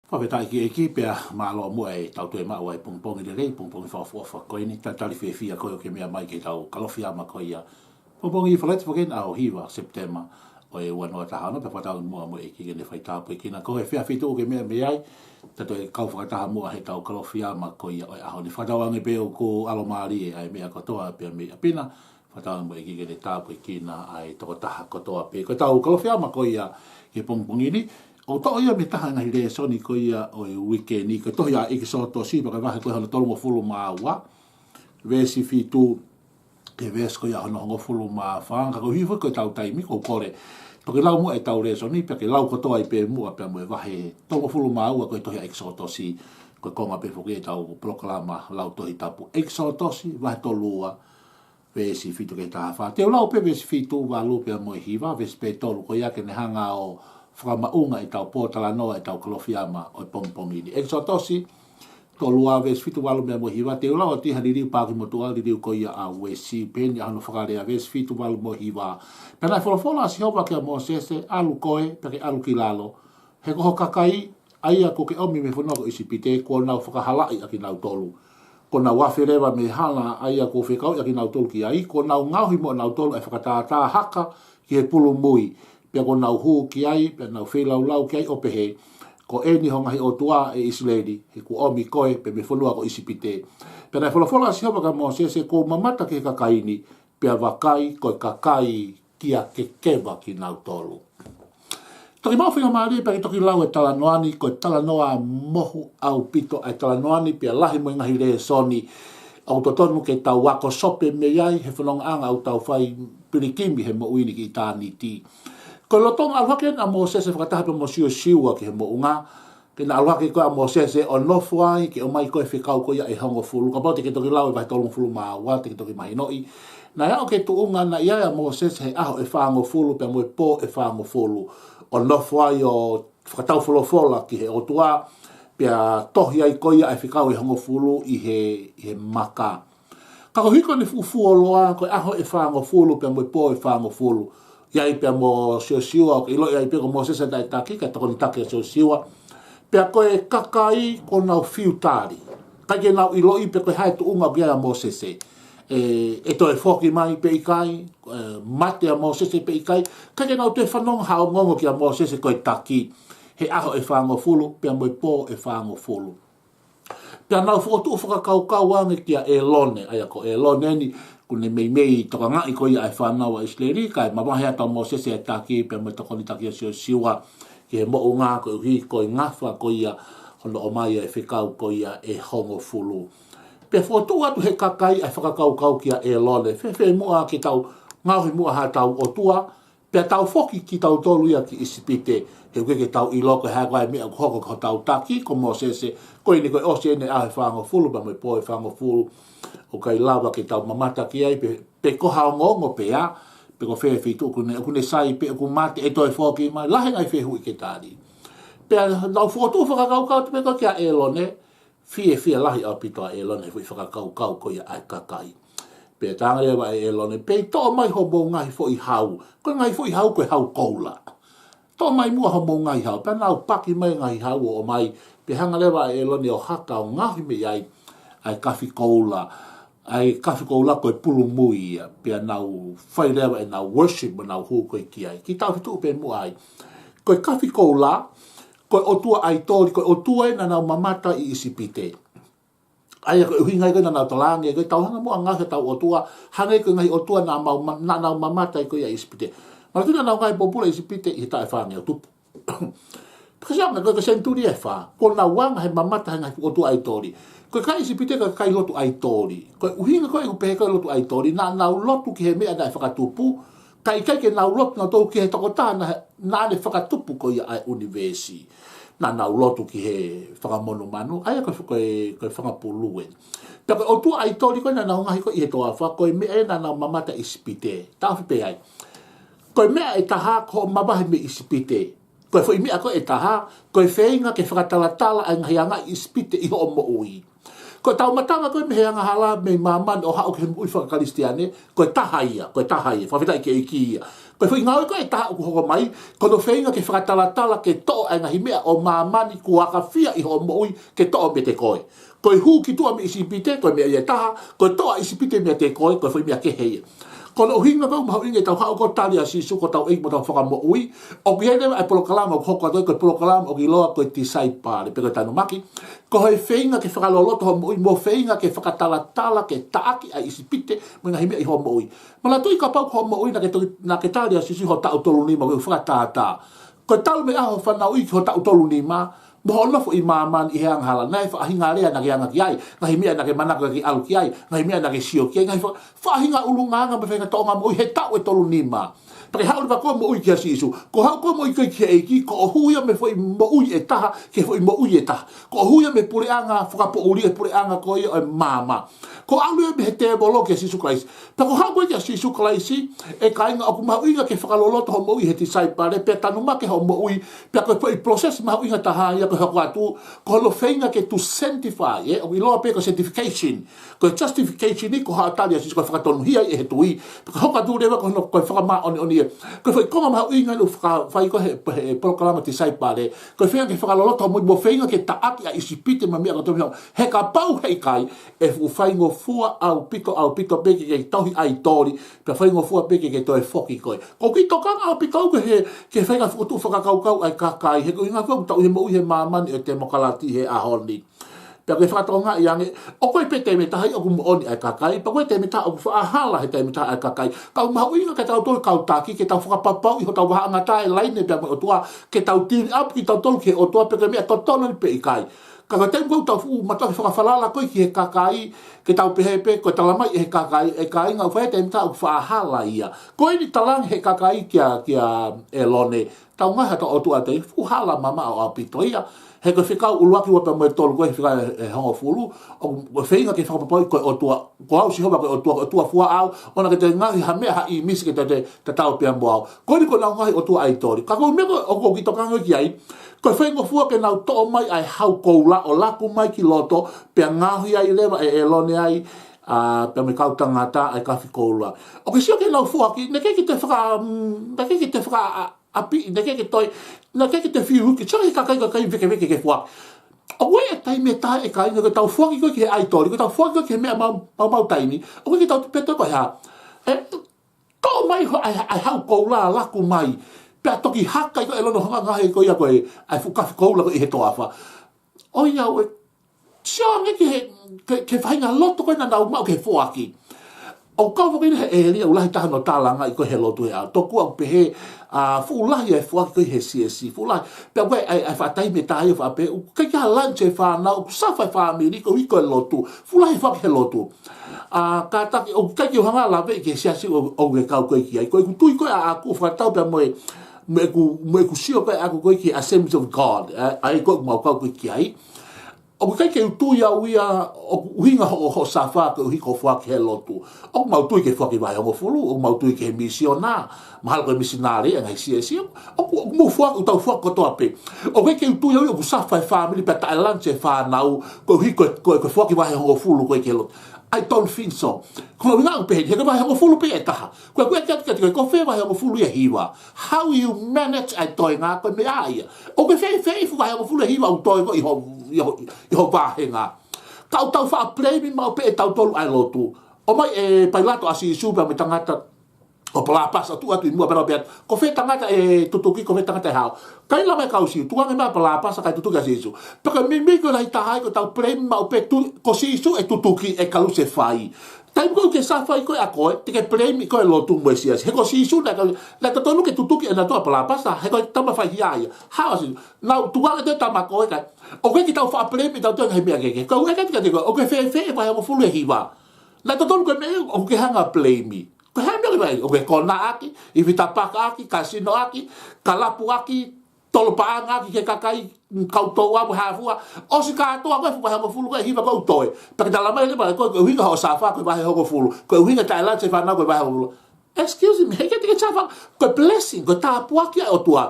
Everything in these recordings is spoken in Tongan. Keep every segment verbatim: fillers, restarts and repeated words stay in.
Fakafetaʻi ki he ʻEiki pea mālō muʻa ʻetau toe maʻu ʻa e pongipongi lelei, pongipongi fakaʻofoʻofa ko eni. Talitali fiefia koe ʻoku ke meʻa mai ki heʻetau Kalofiama ko ia pongipongi Falaite foki eni ʻaho hiva Sepitema ʻo e ua noa taha ono, pea fakatauange muʻa mo e ʻEiki ke ne faitāpuekina koe he fē feituʻu ʻoku ke meʻa mai ai. Tau toe kau fakataha muʻa heʻetau Kalofiama ko ia ʻo e ʻaho ni. Fakatauange pē ʻoku ʻalomālie ʻa e meʻa kotoa pē mei ʻapi na. Fakatauange mo e ʻEiki ke ne tāpuekina ʻa e tokotaha kotoa pē. Ko ʻetau Kalofiama ko ia ki he pongipongi ni, ʻoku toʻo ia mei he taha e ngaahi lēsoni ko ia ʻo e uike ni, ko e tohi ʻa ʻEkisoto, pea ko e vahe ko ia hono tolungofulu mā ua, veesi fitu ki he veesi ko ia hono hongofulu mā fā. Ka koeʻuhi foki ko ʻetau taimi, ʻoku ou kole toki lau muʻa ʻetau lēsoni, pea ke lau kotoa ai pē muʻa pea mo e vahe tolungofulu mā ua ko e tohi ʻa ʻEkisoto, ko e konga pē foki ʻetau polokalama lau Tohi Tapu. ʻEkisoto, vahe tolu ua, veesi fitu ki he taha fā. Te u lau pē veesi fitu, valu pea mo e hiva, veesi pē tolu ko ia ke ne hanga ʻo fakamaʻunga ʻetau pōtalanoa, ʻetau Kalofiama ʻo e pongipongi ni. ʻEkisoto tolu ua, veesi fitu, valu pea mo e hiva. Te u lau atu ʻi ha liliu paaki motuʻa, liliu ko ia ʻa Uesi. Pehē ni ʻa hono fakalea, veesi fitu, valu mo e hiva: Pea naʻe folofola ʻa Sihova kia Mōsese, ʻAlu koe, pea ke ʻalu ki lalo, he ko ho kakai ʻa ia kuo ke ʻomi mei he fonua ko ʻIsipite, kuo nau fakahalaʻi ʻakinautolu. Kuo nau afe leva mei he hala ʻa ia kuo fekauʻi ʻakinautolu ki ai, kuo nau ngaohi moʻonautolu ʻa e fakatātā haka ki he pulu mui, pea kuo nau hū ki ai, pea nau feilaulau ki ai ʻo pehē, Ko eni ho ngaahi ʻOtua, ʻe ʻIsileli, he kuo ʻomi koe pē mei he fonua ko ʻIsipite. Pea naʻe folofola ʻa Sihova kia Mōsese, Kuo u mamata ki he kakai ni, pea vakai, ko e kakai kia kekeva kinautolu. Toki maʻu faingamālie pea ke toki lau e talanoa ni. Ko e talanoa mohu ʻaupito ʻa e talanoa ni, pea lahi mo e ngaahi lēsoni ʻoku totonu ke tau ako sope mei ai he fonongaʻanga ʻoku tau fai pilikimi he moʻui ni ki ʻitāniti. Ko e lolotonga ʻalu hake ʻa Mōsese fakataha pea mo Siosiua ki he moʻunga, ke na ʻalu hake ko ē ʻa Mōsese ʻo nofo ai ke ʻomai ko ē fekau ko ia ʻe hongofulu. Kapau te ke toki lau e vahe tolungofulu mā ua, te ke toki mahinoʻi. Naʻe aʻu ki he tuʻunga naʻe ʻi ai ʻa Mōsese he ʻaho ʻe fāngofulu pea mo e pō ʻe fāngofulu, ʻo nofo ai ʻo fakataufolofola ki he ʻOtua, pea tohi ai ko ia ʻa e fekau ʻe hongofulu ʻi he, ʻi he maka. Ka koeʻuhi ko ʻene fuʻu fuoloa, ko e ʻaho ʻe fāngofulu pea mo e pō ʻe fāngofulu, ʻi ai pea mo Siosiua, ʻoku ʻiloʻi ai pē ko Mōsese naʻe taki, kae tokoni taki ʻa Siosiua. Pea ko e kakai kuo nau fiu tali. ʻIkai ke nau ʻiloʻi pe ko e hā e tuʻunga ʻoku ʻi ai ʻa Mōsese. ʻE, ʻe toe foki mai pe ʻikai, ʻe, mate ʻa Mōsese pe ʻikai. ʻIkai ke nau toe fanongo ha ongoongo kia Mōsese ko e taki he ʻaho ʻe fāngofulu pea mo e pō ʻe fāngofulu. Pea nau fokotuʻu fakakaukau ange kia ʻĒlone, ʻa ia ko ʻĒlone eni, ʻoku ne meimei tokangaʻi ko ia ʻa e fānau ʻa ʻIsileli, kae mavahe atu ʻa Mōsese ʻa e taki pea mo e tokoni taki ʻa Siosiua ki he moʻunga, koeʻuhi ko e ngafa ko ia hono ʻomai ʻa e fekau ko ia ʻe hongofulu. Pea fokotuʻu atu he kakai ʻa e fakakaukau kia ʻĒlone, fēfē muʻa ke tau ngaohi muʻa haʻatau ʻotua, pea tau foki kitautolu ia ki ʻIsipite, he ʻoku ʻikai ke tau ʻilo ko e hā koā e meʻa ʻoku hoko ki hotau taki ko Mōsese. Ko eni ko e ʻosi eni e ʻaho ʻe fāngofulu pea mo e pō ʻe fāngofulu, ʻoku ʻikai lava ke tau mamata ki ai pe, pe ko ha ongoongo pē ia, pe ko fē feituʻu ʻoku ne, ʻoku ne sai pe ʻoku mate, ʻe toe foki mai, lahi e ngaahi fehuʻi ke tali. Pea nau fokotuʻu fakakaukau atu pē ko ē kia ʻĒlone, fiefia lahi ʻaupito ʻa ʻĒlone he foʻi fakakaukau ko ia ʻa e kakai. Pea talaange leva ʻe ʻĒlone, Pea toʻo mai hoʻomou ngaahi foʻi hau. Ko e ngaahi foʻi hau ko e hau koula. Toʻo mai muʻa hoʻomou ngaahi hau. Pea nau paki mai e ngaahi hau ʻo ʻomai. Pea hanga leva ʻe ʻĒlone ʻo haka ʻo ngaohi mei ai ʻa e kafi koula, ʻa e kafi koula ko e pulu mui ia. Pea nau fai leva ʻenau worship mo ʻenau hū ko ē ki ai. Kiʻi tau fetuʻu pē muʻa ai. Ko e kafi koula, ko e ʻotua ʻaitoli, ko e ʻotua ia naʻa nau mamata ʻi ʻIsipite. ʻA ia ko e ʻuhinga ia ko ē naʻa nau talaange, ko e tau hanga muʻa ʻo ngaohi ʻetau ʻotua, hangē ko e ngaahi ʻotua naʻa mau ma-, naʻa nau mamata ai ko ia ʻi ʻIsipite. Manatuʻi naʻa nau ngāue pōpula ʻi ʻIsipite ʻi he taʻu ʻe fāngeau tupu. Pea ka ʻosi ange ko e, ko e senituli ʻe fā, kuo nau anga he mamata he ngaahi ʻotua ʻaitoli. Ko e kakai ʻIsipite ko e kakai lotu ʻaitoli. Ko e ʻuhinga ko ē ʻoku pehē ko e lotu ʻaitoli, naʻa nau lotu ki he meʻa naʻe fakatupu, kae ʻikai ke nau lotu nautolu ki he tokotaha naʻa, naʻa ne fakatupu ko ia ʻa e ʻunivēsi. Naʻa nau lotu ki he fanga monumanu, ʻa ia ko e, ko e, ko e fanga pulu ē. Pea ko e ʻotua ʻaitoli ko ē naʻa nau ngaohi ko ē ʻi he toafa, ko e meʻa ia naʻa nau mamata ʻi ʻIsipite. Taʻofi pē ai. Ko e meʻa ʻe taha, ko hoʻo mavahe mei ʻIsipite. Ko e foʻi meʻa ko ē ʻe taha, ko e feinga ke fakatalatala ʻa e ngaahi anga ʻi ʻIsipite ʻi hoʻo moʻui. Ko e taumatanga ko ē mei he angahala, mei māmani ʻo haʻu ki he moʻui faka-Kalisitiane, ko e taha ia, ko e taha ia, fakafetaʻi ki he ʻEiki ia. Ko e foʻi ngāue ko ē ʻe taha ʻoku hoko mai, ko hono feinga ke fakatalatala ke toʻo ʻa e ngaahi meʻa ʻo māmani kuo akafia ʻi hoʻo moʻui ke toʻo meiate koe. Ko e hū ki tuʻa mei ʻIsipite, ko e meʻa ia ʻe taha, ko e toʻo ʻa ʻIsipite meiate koe, ko e foʻi meʻa kehe ia. Ko hono ʻuhinga ko ē ʻoku mahuʻinga ke tau haʻu ʻo tali ʻa Sīsū ko hotau ʻEiki mo hotau Fakamoʻui, ʻoku ʻi ai leva e polokalama ʻoku hoko atu, ko e polokalama ʻoku ʻiloa ko e tisaipale, pe ko e tanumaki. Ko e feinga ke fakaloloto hoʻo moʻui, mo e feinga ke fakatalatala, ke taʻaki ʻa ʻIsipite, mo e ngaahi meʻa ʻi hoʻo moʻui. Manatuʻi kapau ko hoʻo moʻui naʻa ke toki, naʻa ke tali ʻa Sīsū ʻi ho taʻu tolu nima, ko e fakatātā. Ko e talu mei ai hoʻo fanauʻi ki ho taʻu tolu nima, mo hoʻo nofo ʻi māmani ʻi he angahala, naʻe faʻahinga lea naʻa ke anga ki ai, ngaahi meʻa naʻa ke manako ke ʻalu ki ai, ngaahi meʻa naʻa ke sio ki ai, ngaahi fa-, faʻahinga ʻulungaanga mo e faʻahinga tōʻonga moʻui he taʻu ʻe tolu nima. Pea ke haʻu leva koe ʻo moʻui kia Sīsū. Ko hoʻo haʻu koe ʻo moʻui koe kia ʻEiki, ko hoʻo hū ia mei he foʻi moʻui ʻe taha ki he foʻi moʻui ʻe taha. Ko hoʻo hū ia mei he puleʻanga fakapoʻuli, e puleʻanga ko ia ʻo e maama. Ko hoʻo ʻalu ia mei he tēvolo kia Sīsū Kalaisi. Pea ko hoʻo haʻu ko ē kia Sīsū Kalaisi, ʻe kāinga, ʻoku mahuʻinga ke fakaloloto hoʻo moʻui he tisaipale, pea tanumaki hoʻo moʻui, pea ko e foʻi process mahuʻinga taha ia ko e hoko atu, ko hono feinga ke to sanctify, ē, ʻoku ʻiloa pē ko e sanctification. Ko e justification ʻi ko haʻo tali ʻa Sīsū, ko e fakatonuhia ʻi he tui. Pea ko e hoko atu leva ko hono, ko e fakamāʻoniʻoni ia. Ko e foʻi konga mahuʻinga ʻoku faka-, fai ko ē he, he polokalama tisaipale, ko e feinga ke fakaloloto hoʻo moʻui mo e feinga ke taʻaki ʻa ʻIsipite mo e meʻa kotoa mei ai. He kapau heʻikai, ʻe fuʻu faingofua ʻaupito, ʻaupito pē ke ke tauhi ʻaitoli, pea faingofua pē ke ke toe foki koe. ʻOku ou kiʻi tokanga ʻaupito au ki he, ki he faʻahinga fokotuʻu fakakaukau ʻa e kakai, he ko e ʻuhinga ʻoku tau ʻi he moʻui he māmani ʻo e temokalati he ʻaho ni. Pea ko e fakatokangaʻi ange, ʻoku ʻi ai pē taimi ʻe taha ʻoku moʻoni ʻa e kakai, pea ko e taimi ʻe taha ʻoku faʻa hala he taimi ʻe taha ʻa e kakai. Ka ʻoku mahuʻinga ke tau toe kau taki, ke tau fakapapauʻi hotau vahaʻangataʻa e laine pea mo e ʻOtua, ke tau tune up kitautolu ki he ʻOtua pe ko e meʻa totonu eni pe ʻikai. Ka ko e taimi ko ē ʻoku tau fuʻu mātuʻaki fakafalala ko ē ki he kakai, ke tau pehē pē, ko e talamai ʻe he kakai, ʻe kāinga, ʻoku ʻi ai e taimi ʻe taha ʻoku faʻa hala ia. Ko eni talange he kakai kia, kia ʻĒlone, tau ngaahi hato ʻotua te fuʻu hala mamaʻo ʻaupito ia. He ko e fekau ʻuluaki, ua pea mo e tolu, ko e fekau ʻe hongofulu, ʻoku feinga ke fakapapauʻi ko e ʻOtua, ko au Sihova ko e ʻOtua, ko e ʻOtua fuaʻau, ʻoua naʻa ke toe ngaohi ha meʻa, ha ʻīmisi ke toe, toe tatau pea mo au. Ko eni ko ʻenau ngaahi ʻotua ʻaitoli. Ka ko e meʻa ko ē ʻoku ou kiʻi tokanga ki ai, ko e faingofua ke nau toʻo mai ʻa e hau koula ʻo laku mai ki loto, pea ngaohi ai leva ʻe ʻĒlone ai, ā, pea mo e kau tangata ʻa e kafi koula. ʻOku ke sio ki heʻenau foaki, naʻe ʻikai ke toe faka-, mm, naʻe ʻikai ke toe faka-, ʻapi, naʻe ʻikai ke toe, naʻe ʻikai ke toe fiu, ke sio ki he kakai, kakai vekeveke ke foaki. ʻOku ʻi ai e taimi ʻe taha ʻe kāinga, ko ʻetau foaki ko ē ki he ʻaitoli, ko ʻetau foaki ko ē ki he meʻa mau, mau, mau taimi, ʻoku ʻikai ke tau pehē ko e hā. ʻE, toʻo mai ho-, ʻa e, ʻa e hau koula laku mai. Pea toki haka ʻi ko ē ʻĒlone ʻo hanga ʻo ngaohi ko ia ko e, ʻa e fuʻu kafi koula ko ē ʻi he toafa. ʻOiauē, sio ange ki he, ki he, ki he faʻahinga loto ko ē naʻa nau maʻu ki he foaki. ʻOku kau foki eni he ʻēlia ʻoku lahi taha hono tālangaʻi ko ē he lotu he ʻaho. Tokua ʻoku pehē, ā, fuʻu lahi e foaki ko ē he siasi, fuʻu lahi. Pea ko e, ʻa e, ʻa e faʻa taimi ʻe taha ia ʻoku faʻa pehē, ʻoku ʻikai ke ʻi ai ha lunch e fānau, ʻoku suffer e fāmili, ko e ʻuhi ko e lotu. Fuʻu lahi e foaki he lotu. Ā, kātaki, ʻoku ʻikai ke u hanga ʻo lave ki he siasi ʻoku, ʻoku ke kau ko ē ki ai. Ko ʻeku tui ko ē ʻaʻaku, fakatau pea mo e, mo ʻeku, mo ʻeku sio ko ē ʻaʻaku ko ē ki he Assemblies of God, ā, ʻa ia ko ē ʻoku mau kau ko ē ki ai. ʻOku ʻikai ke u tui au ia ʻoku ʻuhinga hoʻo, hoʻo suffer koeʻuhi ko hoʻo foaki he lotu. ʻOku mau tui ki he foaki vahehongofulu, ʻoku mau tui ki he misiona, mahalo ko e misinale ʻa e ngaahi siasi, ʻoku, ʻoku mou foaki, ʻoku tau foaki kotoa pē. ʻOku ʻikai ke u tui au ia ʻoku suffer e fāmili pea taʻe lunch e fānau, koeʻuhi ko e, ko e, ko e foaki vahehongofulu ko ē ki he lotu. I don't think so. Ko hono ʻuhinga ʻoku pehē ni, he ko e vahehongofulu pē ʻe taha. Ko e, ko e, ko e, ko e, ko e fē vahehongofulu ʻe hiva? How you manage ʻa e toenga ko e meʻa ia. ʻOku ke fēfē ʻi he fuʻu vahehongofulu ʻe hiva ʻoku toe ko ē ʻi ho, ʻi ho, ʻi ho vāhenga? Ka ʻoku tau faʻa blame maʻu pē ʻe tautolu ʻa e lotu. ʻOmai ʻe Pailato ʻa Sīsū pea mo e tangata ko Palāpasa, tuʻu atu ʻi muʻa pea lau pē atu, ko fē tangata ʻe tutuki, ko fē tangata ʻe hao. Kaila mai e kau Siu, tukuange mai ʻa Palāpasa kae tutuki ʻa Sīsū. Pea ko e meimei ko e lahi taha ia ʻoku tau blame maʻu pē tu-, ko Sīsū ʻe tutuki ʻe kalusefai. Taimi ko ē ʻoku ke suffer ai ko ē ʻa koe, te ke blame ko ē e lotu mo e siasi. He ko Sīsū naʻe ka-, naʻe totonu ke tutuki ʻe nautolu ʻa Palāpasa, he ko e tama faihia ia. Hao ʻa Sīsū, naʻa ku tukuange ʻe tama ko ē kae. ʻOku ʻikai ke tau faʻa blame ʻe tautolu e ngaahi meʻa kehekehe. Ka ʻoku ʻeke atu kiate koe, ʻoku ke fēfē ʻi he vahehongofulu ʻe hiva? Naʻe totonu ko e meʻa ʻoku ke hanga ʻo blame. Ko e hā e meʻa ʻoku ke fai? ʻOku ke konaʻaki, ivi tapakaʻaki, kasinoʻaki, kalapuʻaki, tolo paʻangaʻaki ki he kakai, kau touʻa mo e hā fua. ʻOsi kātoa ko ē e fuʻu vahehongofulu ko ē ʻe hiva ko ē ʻoku toe. Pea ke talamai leva ʻe koe ko e ʻuhinga hoʻo suffer ko e vahehongofulu. Ko e ʻuhinga taʻe lunch e fānau ko e vahehongofulu. Excuse me, heʻikai te ke suffer, ko e blessing, ko e tāpuaki ʻa e ʻOtua.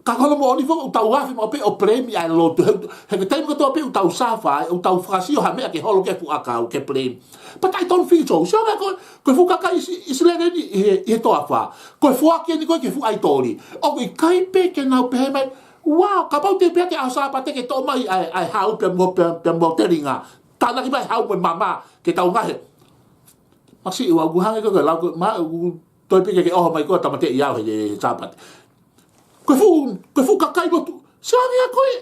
Ka ko hono moʻoni foki ʻoku tau afe maʻu pē ʻo blame ʻa e lotu. He, he ko e taimi kotoa pē ʻoku tau suffer ai, ʻoku tau fakasio ha meʻa ke holo ki he fuʻu ʻakau, ke blame. But I don't think so. Sio ange ko, ko e fuʻu kakai ʻIsi-, ʻIsileli ni ʻi he, ʻi he toafa. Ko e foaki eni ko ē ki he fuʻu ʻaitoli. ʻOku ʻikai pē ke nau pehē mai, wow, kapau te u pehē ki he ʻaho Sāpate ke toʻo mai ʻa e, ʻa e hau pea mo, pea, pea mo telinga. Tānaki mai hau mo e mama, ke tau ngaohi. Masiʻi ua, ʻoku hangē ko e lau ko ē, ma, ʻoku toe pē ke ke ʻoho mai koe ʻo tāmateʻi au he, he Sāpate. Ko e fuʻu, ko e fuʻu kakai lotu. Sio ange ia ko ē.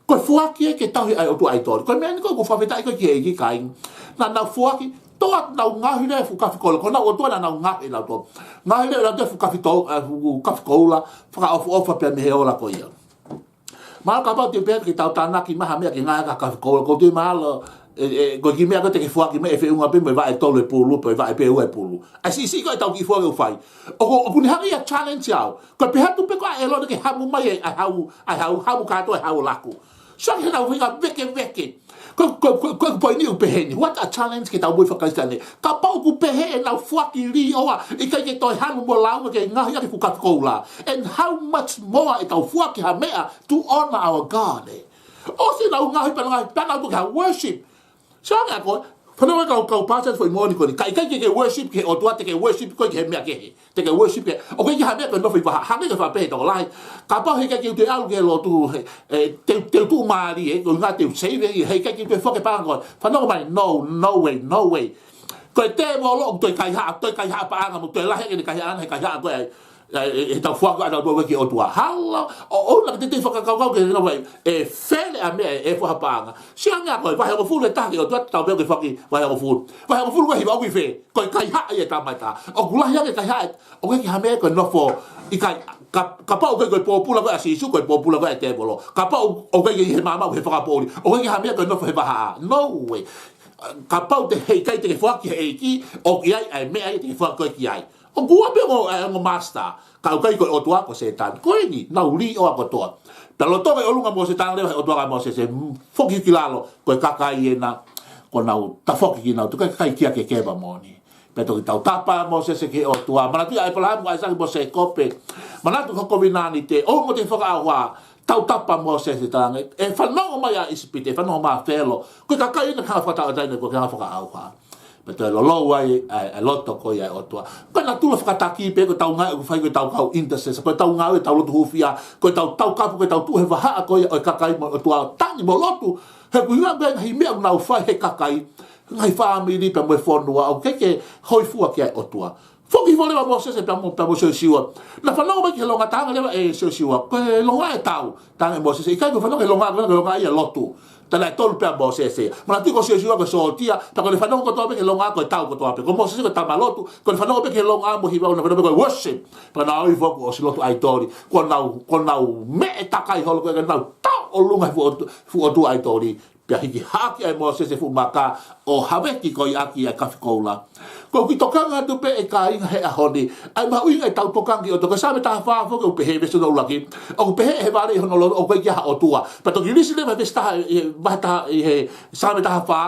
Ko e foaki ē ke tauhi ʻa e ʻotua ʻaitoli. Ko e meʻa ni ko ē ʻoku fakafetaʻi ko ē ki he ʻEiki, kāinga. Naʻa nau foaki, toʻo atu, nau ngaohi leva e fuʻu kafi koula. Ko honau ʻotua naʻa nau ngaohi ʻe nautolu. Ngaohi leva ʻe nautolu e fuʻu kafi tou-, ʻa e fuʻu kafi koula, fakaʻofoʻofa pea mei he ola ko ia. Mahalo kapau te u pehē ke tau tānaki mai ha meʻa ke ngaohi ʻaki ha kafi koula, ʻoku ou tui mahalo, ʻe, ʻe, ko e kiʻi meʻa ko ē te ke foaki mai ʻe feʻunga pē mo e vaʻe tolu e pulu, pe vaʻe pē ua e pulu. ʻA e siʻisiʻi ko ē ʻetau kiʻi foaki ʻoku fai. ʻOku, ʻoku ne hanga ia ʻo challenge au. Ko e pehē atu pē ko ē ʻa ʻĒlone ke hamu mai e, ʻa e hau, ʻa e hau, hamu kātoa e hau ʻo laku. Sio ange heʻenau feinga vekeveke. Ko, ko, ko, ko, ko e poini ʻoku pehē ni. What a challenge ke tau moʻui faka-Kalisitiane. Kapau ʻoku pehē ʻenau foaki līʻoa, ʻikai ke toe hamu mo lāunga ke ngaohi ʻaki e fuʻu kafi koula. And how much more ʻetau foaki ha meʻa to honor our God, ē. ʻOsi ʻenau ngaohi pea nau ngaohi, pea nau toki ha worship. Sio ange ʻa koe, fanongo mai kau, kau pāsese foʻi moʻoni ko eni. Ka ʻikai ke ke worship ki he ʻOtua, te ke worship koe ki he meʻa kehe. Te ke worship ke, ʻoku ʻikai ke ha meʻa ke nofo ʻi vahaʻa, hangē ko e faʻa pehē ʻe he tokolahi. Kapau heʻikai ke u toe ʻalu ki he lotu, he, ʻe, te, te u tuʻumālie, ʻe, ko e ʻuhinga te u save, heʻikai ke u toe foaki e paʻanga ko ē. Fanongo mai, no, no way, no way. Ko e tēvolo ʻoku toe kaihaʻa, toe kaihaʻa paʻanga, mo toe lahi ʻene kaihaʻa, he kaihaʻa ko ē, ʻe, ʻe, ʻe tau foaki ʻa e tau ki he ʻOtua. Hala, ʻo, ʻo, naʻa ke teitei fakakaukau ke nau vai, ʻe fele ʻa e meʻa, ʻe, ʻe foha paʻanga. Sio ange ʻa koe, vahe hongofulu ʻe taha ki he ʻOtua, tau pehē ke foaki, vahe hongofulu. Vahe hongofulu ko e hiva ʻoku ʻi fē, ko e kaihaʻa ia ʻe tama ʻe taha. ʻOku lahi ange e kaihaʻa, ʻoku ʻikai ke ha meʻa ko e nofo, ʻikai, ka, kapau ʻoku ʻikai ko e pōpula ko ē ʻa Sīsū, ko e pōpula ko ē ʻa e tēvolo. Kapau ʻoku ʻikai ke ʻi he maama, ʻoku ʻi he fakapoʻuli. ʻOku ʻikai ke ha meʻa ko e nofo he vahaʻa. No way. Kapau te heʻikai te ke foaki ki he ʻEiki, ʻoku ʻi ai ʻa e meʻa ia te ke foaki koe ki ai. ʻOku ua pē ongo, ʻa e ongo master, ka ʻoku ʻikai ko e ʻOtua, ko Sētane. Ko eni, nau līʻoa kotoa. Pea lolotonga e ʻolunga ʻo Mōsese, talaange leva ʻe he ʻOtua kia Mōsese, foki ki lalo, ko e kakai ena, kuo nau tafoki kinautolu, ko e kakai kia kekeva moʻoni. Pea toki tautapa ʻa Mōsese ki he ʻOtua. Manatuʻi ʻa ʻĒpalahame, ʻAisake mo Sēkope. Manatu ki hoʻo kovinānite, ʻoua mo te fakaʻauha. Tautapa ʻa Mōsese, talaange, ʻe fanongo mai ʻa ʻIsipite, ʻe fanongo mai ʻa Felo. Ko e kakai ena ke hanga ʻo fakatauʻatāina, ko e ke hanga ʻo fakaʻauha. Pea toe lolou ai ʻa e, ʻa e loto ko ia ʻa e ʻOtua. Ko e natula fakataki pē, ko ʻetau ngāue ʻoku fai, ko ʻetau kau intercessor, ko ʻetau ngāue, ʻetau lotu hūfia, ko ʻetau taukapo, ko ʻetau tuʻu he vahaʻa ko ia ʻo e kakai mo e ʻOtua, tangi mo lotu. He ʻoku ʻi ai pē ngaahi meʻa ʻoku nau fai he kakai, ngaahi fāmili pea mo e fonua, ʻoku ʻikai ke hōifua ki ai e ʻOtua. Foki hifo leva ʻa Mōsese pea mo, pea mo Siosiua. Naʻa fanongo mai ki he longoaʻa, talaange leva ʻe Siosiua, ko e longoaʻa ʻe tau. Talaange ʻe Mōsese, ʻikai, ko e fanongo ki he longoaʻa, ko e longoaʻa ia ʻo e lotu. Talaʻe tolu pē ʻa Mōsese. Manatuʻi ko Siosiua ko e sōtia, pea ko ʻene fanongo kotoa pē ki he longoaʻa ko e tau kotoa pē. Ko Mōsese ko e tama lotu, ko ʻene fanongo pē ki he longoaʻa mo e hiva, ʻo ne fanongo pē ko e worship. Pea nau ʻi ai foki ʻosi lotu ʻaitoli. Kuo nau, kuo nau meʻe takai holo, ko ē kuo nau tau ʻolunga he fuʻu ʻotu-, fuʻu ʻotua ʻaitoli. Pea hiki hake ai ʻe Mōsese e fuʻu maka ʻo haveki ko ia ʻaki ʻa e kafi koula. Ko e kiʻi tokanga atu pē ʻe kāinga he ʻaho ni. ʻA e mahuʻinga ʻetau tokanga ki he ʻOtua. Ko e Saame taha fā foki ʻoku pehē veesi hono ʻuluaki. ʻOku pehē ʻe he vale ʻi hono lolo ʻoku ʻikai ke ʻi ai ha ʻOtua. Pea toki lisi leva veesi taha, ʻi he, vahe taha, ʻi he Saame taha fā.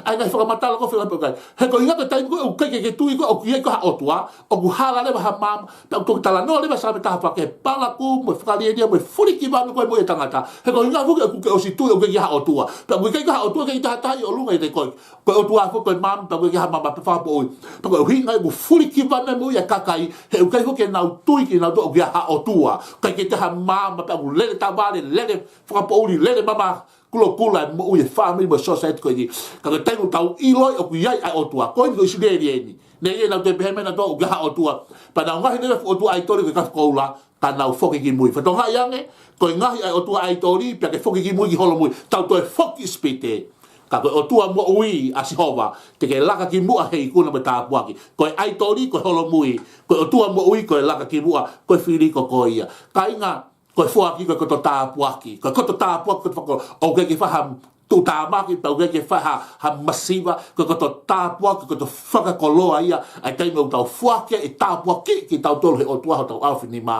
ʻA e ngaahi fakamatala ko ē fekauʻaki pē ʻoku ʻikai. He ko e ʻuhinga ko e taimi ko ē ʻoku ʻikai ke ke tui koe ʻoku ʻi ai koe ha ʻOtua. ʻOku hala leva ha maama. Pea ʻoku toki talanoa leva Saame taha fā ki he palaku, mo e fakalielia, mo e fulikivanu ko ē ʻa e moʻui ʻa e tangata. He ko e ʻuhinga foki ʻoku ke ʻosi tui ʻoku ʻikai ke ʻi ai ha ʻOtua. Pea ʻoku ʻikai ke ʻi ai ha ʻOtua, ʻikai ke ʻi ai ha taha ʻi ʻolunga ʻiate koe. Ko e ʻOtua foki ko e maama, pea ʻoku ʻikai ke ʻi ai ha maama, pea fakapoʻuli. Pea ko e ʻuhinga ia ʻoku fulikivanu e moʻui ʻa e kakai, he ʻoku ʻikai foki ke nau tui kinautolu ʻoku ʻi ai ha ʻOtua. ʻIkai ke toe ʻi ai ha maama, pea ʻoku lele tavale, lele fakapoʻuli, lele maama, kulokula e moʻui e fāmili mo e society ko eni. Ka ko e taimi ʻoku tau ʻiloʻi ʻoku ʻi ai ʻa e ʻOtua. Ko eni ko ʻIsileli eni. Naʻe ʻi ai ʻenau toe pehē mai nautolu ʻoku ʻi ai ha ʻOtua. Pea nau ngaohi leva e fuʻu ʻotua ʻaitoli ko e kafi koula, ka nau foki ki mui. Fakatokangaʻi ange, ko e ngaohi ʻa e ʻotua ʻaitoli, pea ke foki ki mui ki holomui. Tau toe foki ʻIsipite. Ka ko e ʻOtua moʻui ʻa Sihova, te ke laka ki muʻa he ikuna mo e tāpuaki. Ko e ʻaitoli, ko e holomui. Ko e ʻOtua moʻui, ko e laka ki muʻa, ko e fili ko koe ia. Kāinga, ko e foaki ko e koto tāpuaki. Ko e koto tāpuaki, ko e koto fakakoloa. ʻOku ʻikai ke fai ha tuʻutāmaki, pea ʻoku ʻikai ke fai ha, ha masiva, ko e koto tāpuaki, ko e koto fakakoloa ia. ʻA e taimi ʻoku tau foaki ai e tāpuaki kitautolu ʻe he ʻOtua hotau ʻaofinima,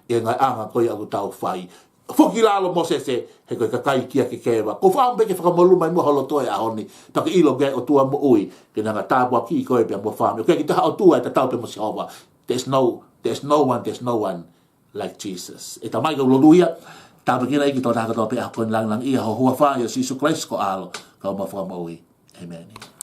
ʻi he ngaahi anga ko ia ʻoku tau fai. Foki ki lalo Mōsese, he ko e kakai kia kekeva. ʻOku ou fakaʻamu pē ke fakamolū mai muʻa ho loto he ʻaho ni, pea ke ʻilo ʻoku ʻi ai e ʻOtua moʻui, ke ne hanga ʻo tāpuakiʻi koe pea mo e fāmili. ʻOku ʻikai ke toe ʻi ai ha ʻOtua ʻe tatau pē mo Sihova. There's no, there's no one, there's no one like Jesus. ʻE Tamai, ʻoku ou lotu ia, tāpuekina ʻEiki e tokotaha kotoa pē ʻaho ko eni, langilangiʻia ho huafa, ʻia Sīsū Kalaisi ko ho ʻAlo, ko homau Fakamoʻui. ʻĒmeni.